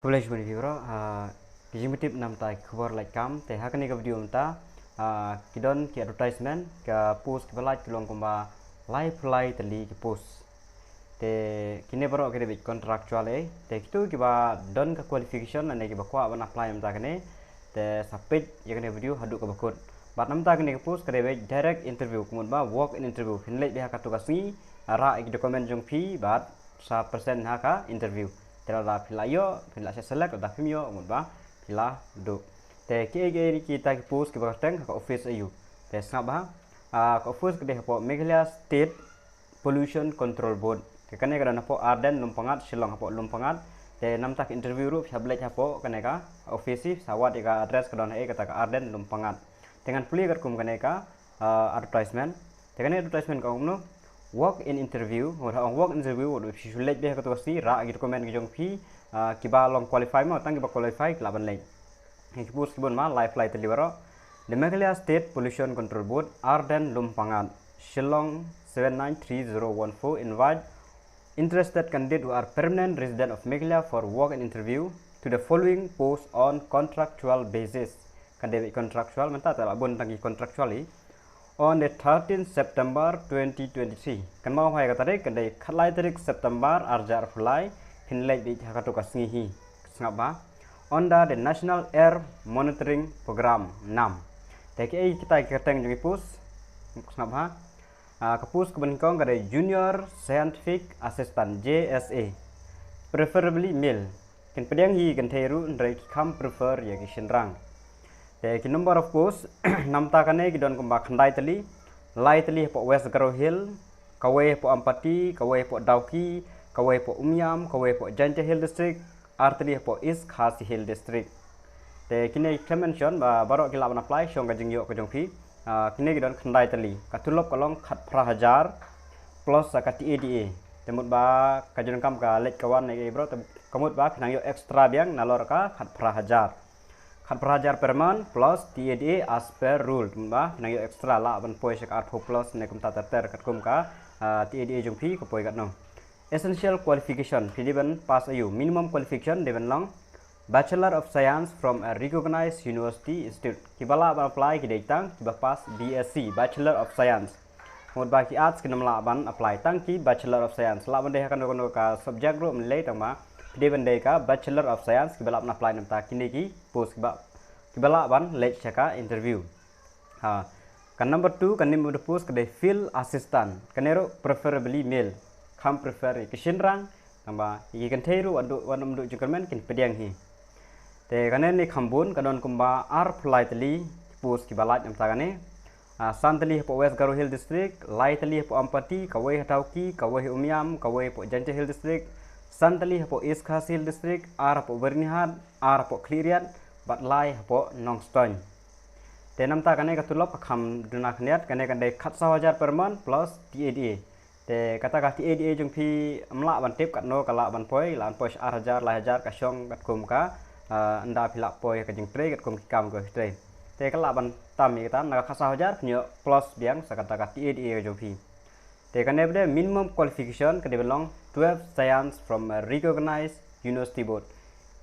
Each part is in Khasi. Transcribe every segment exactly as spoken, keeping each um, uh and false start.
Khublei shibun ïa phi baroh, ah, ki jingpyntip namta ki khubor lait kam, te ha kane ka video mynta, ah, ki don ki advertisement, ka post kiba lait ki long kumba laiphew lai tylli ki post. Te kine baroh ki dei beit contractual eh, te kito kiba don ka qualification lane kiba kwah ban apply mynta kane, te sa peit ïa kane video haduh kaba kut. Bad namta kane ka post ka dei beit direct interview, ka mut ba walk in interview, phin leit beit ha kato ka sngi, rah ïa ki document jong phi, bad sa present ha ka interview. Te lada phi la ïoh, phi la shah select, lada phim ïoh, mut ba phi la duh. Te kiei kiei kita ki post kiba kyrteng ha ka office aiu? Te sngap bha. Ah, ka office ka dei hapoh Meghalaya State Pollution Control Board. Te kane ka don hapoh Ardent Lumpangat, Shillong, hapoh Lumpangat. Te namta ka interview ruh phi hap leit hapoh kane ka office, sa wad ïa ka address ka don ha kata ka Ardent Lumpangat. Te ngan pule katkum kane ka, ah, advertisement. Te kane advertisement ka ong kumno? Walk in interview, wat ong walk in interview, wat phi shu leit beit ha kato ka sngi, rah ki document ki jong phi, ah, kiba long qualify mo, tang kiba qualify ki lah ban leit. Ki post ki bun ma, laiphew lai tylli baroh. The Meghalaya State Pollution Control Board, Ardent Lumpangat, Shillong seven nine three zero one four, invite interested candidate who are permanent resident of Meghalaya for walk-in interview to the following post on contractual basis. Ka dei beit contractual, mynta te la bun tang ki contractual hi. On the thirteenth September twenty twenty-three. Kan mawhai ka tarik, ka dei khatlai tarik September arhajar arphew lai, phin leit beit ha kato ka sngi hi. Sngap bha. Under the National Air Monitoring Program, NAM. Te kiei kita ki kyrteng jong ki post? Sngap bha. Ah, ka post kaba nyngkong ka dei Junior Scientific Assistant, J S A. Preferably male. Kin pdiang hi kynthei ruh, hynrei ki kham prefer ïa ki shynrang. Te ki number of post, namta kane ki don kumba khyndai tylli, lai tylli hapoh West Garo Hills, kawei hapoh Ampati, kawei hapoh Dawki, kawei hapoh Umiam, kawei hapoh Jaintia Hills District, ar tylli hapoh East Khasi Hills District. Te kine ki mention ba baroh ki lah ban apply shong ka jingïoh ka jong phi. Ah, kine ki don khyndai tylli. Ka tulop ka long khatphra hajar plus ka T A D A. Te mut ba ka jingdonkam ka leit ka wan ne ka baroh, te ka mut ba phin nang ïoh extra biang nalor ka khatphra hajar. Khatphra hajar per month plus T A D A as per rule. Te mut ba phin nang ïoh extra, lah ban poi sha ka arphew plus ne kumta ter ter katkum ka, ah, T A D A jong phi ka poi katno. Essential qualification, phi dei ban pass aiu? Minimum qualification dei ban long Bachelor of Science from a recognized university institute. Kiba lah ban apply ki dei tang kiba pass B S c, Bachelor of Science. Mut ba ki arts kin ym lah ban apply, tang ki Bachelor of Science. Lah ban dei ha kano kano ka subject ruh ym lei, tang ba phi dei ban dei ka Bachelor of Science, kiba lah ban apply namta kine ki post kiba, kiba lah ban leit sha ka interview. Ha. Ka number two, ka name of the post ka dei Field Assistant. Kane ruh preferably male. Kham prefer ïa ki shynrang, tang ba ïa ki kynthei ruh wat duh, wat ym duh jingkyrmen, kin pdiang hi. Te kane ne kham bun, ka don kumba arphew lai tylli ki post kiba lait namta kane. Ah, san tylli hapoh West Garo Hills District, lai tylli hapoh Ampati, kawei ha Dawki, kawei ha Umiam, kawei hapoh Jaintia Hills District, san tylli hapoh East Khasi Hills District, ar hapoh Byrnihat, ar hapoh Khliehriat, bad lai hapoh Nongstoiñ. Te namta kane ka tulop ka kham duna khyndiat, kane ka dei khatsaw hajar per month plus T A D A. Te kata ka T A D A jong phi ym lah ban tip katno ka lah ban poi, lah ban poi sha ar hajar, lai hajar, ka shong katkum ka, ah, ynda phi lah poi ka jingtrei katkum ki kam kiba phi trei. Te ka lah ban tam ïa kata, na ka khatsaw hajar phin ïoh plus biang sa kata ka T A D A ka jong phi. Te kane pat de minimum qualification ka dei ban long twelve science from a recognized university board.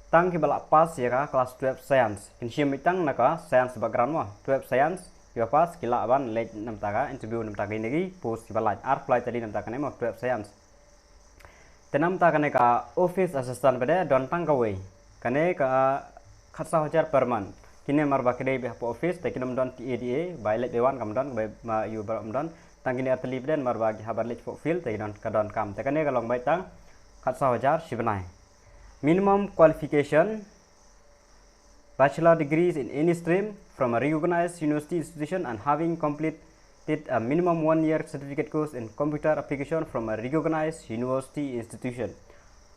Tang kiba lah pass ïa ka class twelve science. Kin shim beit tang na ka science background mo. Twelve science kiba pass ki lah ban leit namta ka interview namta kine ki post kiba lait. Arphew lai tylli namta kane mo, twelve science. Te namta kane ka office assistant pat de don tang kawei. Kane ka khatsaw hajar per month. Kine namar ba ki dei beit hapoh office, te kin ym don T A D A, bai leit bai wan kam don, bai ma ïoh baroh ym don. Tang kine ar tylli pat de namar ba ki hap ban leit hapoh field, te ki don, ka donkam. Te kane ka long beit tang khatsaw hajar shi bnai. Minimum qualification, bachelor degrees in any stream from a recognized university institution and having completed a minimum one year certificate course in computer application from a recognized university institution.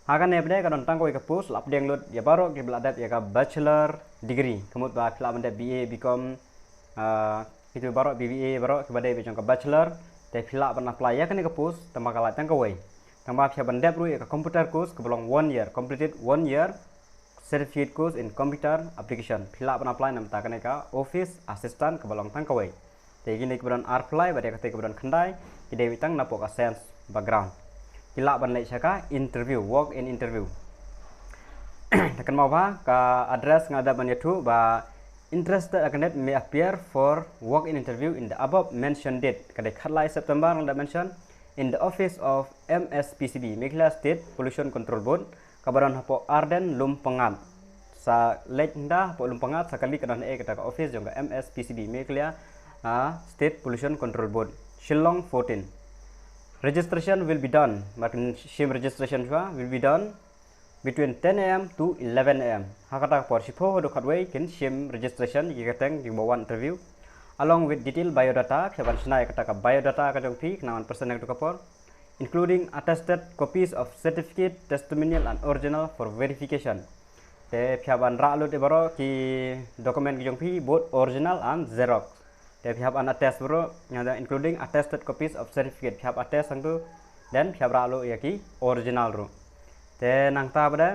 Ha kane pat de ka don tang kawei ka post, lah pdiang lut ïa baroh kiba lah dep ïa ka bachelor degree. Ka mut ba phi lah ban dep B A, B Com, ah, kito baroh, B B A baroh kiba dei beit jong ka bachelor, te phi lah ban apply ïa kane ka post, tang ba ka lait tang kawei. Tang ba phi hap ban dep ruh ïa ka computer course kaba long one year, completed one year certificate course in computer application. Phi lah ban apply namta kane ka office assistant kaba long tang kawei. Te kine kiba don arphew lai bad ïa kata kiba don khyndai, ki dei beit tang napoh ka science background. Ki lah ban leit sha ka interview, walk in interview. Te kynmaw ba ka address nga dep ban ïathuh ba interested candidate may appear for walk-in interview in the above mentioned date. Ka dei khatlai September nga dep mention in the office of M S P C B, Meghalaya State Pollution Control Board, kaba don hapoh Ardent, Lumpyngngad. Sa leit hynda hapoh Lumpyngngad, sa kali ka don eh kata ka office jong ka M S P C B, Meghalaya, ah, State Pollution Control Board, Shillong fourteen. Registration will be done, ba kin shim registration shuwa, will be done between ten A M to eleven A M. Ha kata ka por shiphew haduh khatwei kin shim registration ïa ki kyrteng kiba wan interview, along with detailed biodata. Phi hap ban shna ïa kata ka biodata ka jong phi khnang ban present ha kata ka por, including attested copies of certificate, testimonial and original for verification. Te phi hap ban rah lut ïa baroh ki document ki jong phi, both original and xerox. Te phi hap ban attest baroh, nga da including attested copies of certificate, phi hap attest hangtu, then phi hap rah lut ïa ki original ruh. Te nangta pat de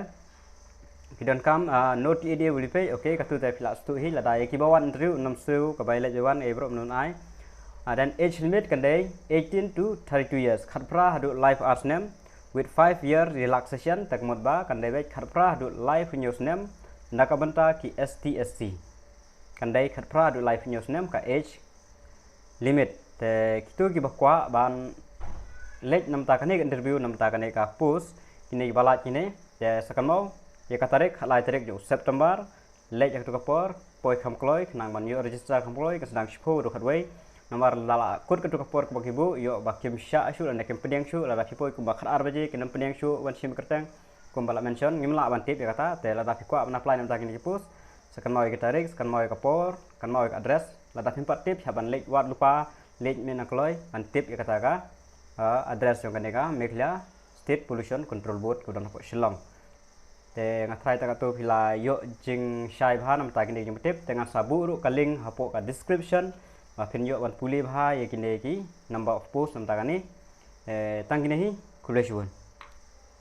ki donkam, ah, no T A D will be paid. Okay, katu te phi lah sdang hi, lada ïa kiba wan interview, ym shu kaba leit wan, eh, baroh mynta ai. Ah, then age limit kan dei eighteen to thirty-two years, khatphra haduh laiphew ar snem, with five year relaxation, te ka mut ba kan dei beit khatphra haduh laiphew hynñiew snem na ka bynta ki S T S C. Kan dei khatphra haduh laiphew hynñiew snem ka age limit. Te kito kiba kwah ban leit na bynta kane ka interview, na bynta kane ka post, kine kiba lait kine, te sa kynmaw ïa ka tarik, khatlai tarik jong September, leit ha katu ka por, poi kham kloi, khnang ban ïoh register kham kloi, ka sdang shiphew haduh khatwei. Namar lada la kut katu ka por kaba ki buh, ïoh ba kim shah shuh, lane kim pdiang shuh, lada phi poi kumba khatar baje, kin ym pdiang shuh ban shim kyrteng. Kumba la mention, ngim lah ban tip ïa kata, te lada phi kwah ban apply na bynta kine ki post, sa kynmaw ïa ki tarik, sa kynmaw ïa ka por, kynmaw ïa ka address, lada phim pat tip, hap ban leit wad lypa, leit mynta kloi ban tip ïa kata ka, ah, address jong kane ka Meghalaya State Pollution Control Board kaba don hapoh Shillong. Te nga tharai ta katu phi la ïoh jingshai bha na bynta kine ki jingtip, te ngan sa buh ruh ka link hapoh ka description ba phin ïoh ban pule bha ïa kine ki number of post na bynta kane. Eh, tang kine hi, khublei shibun.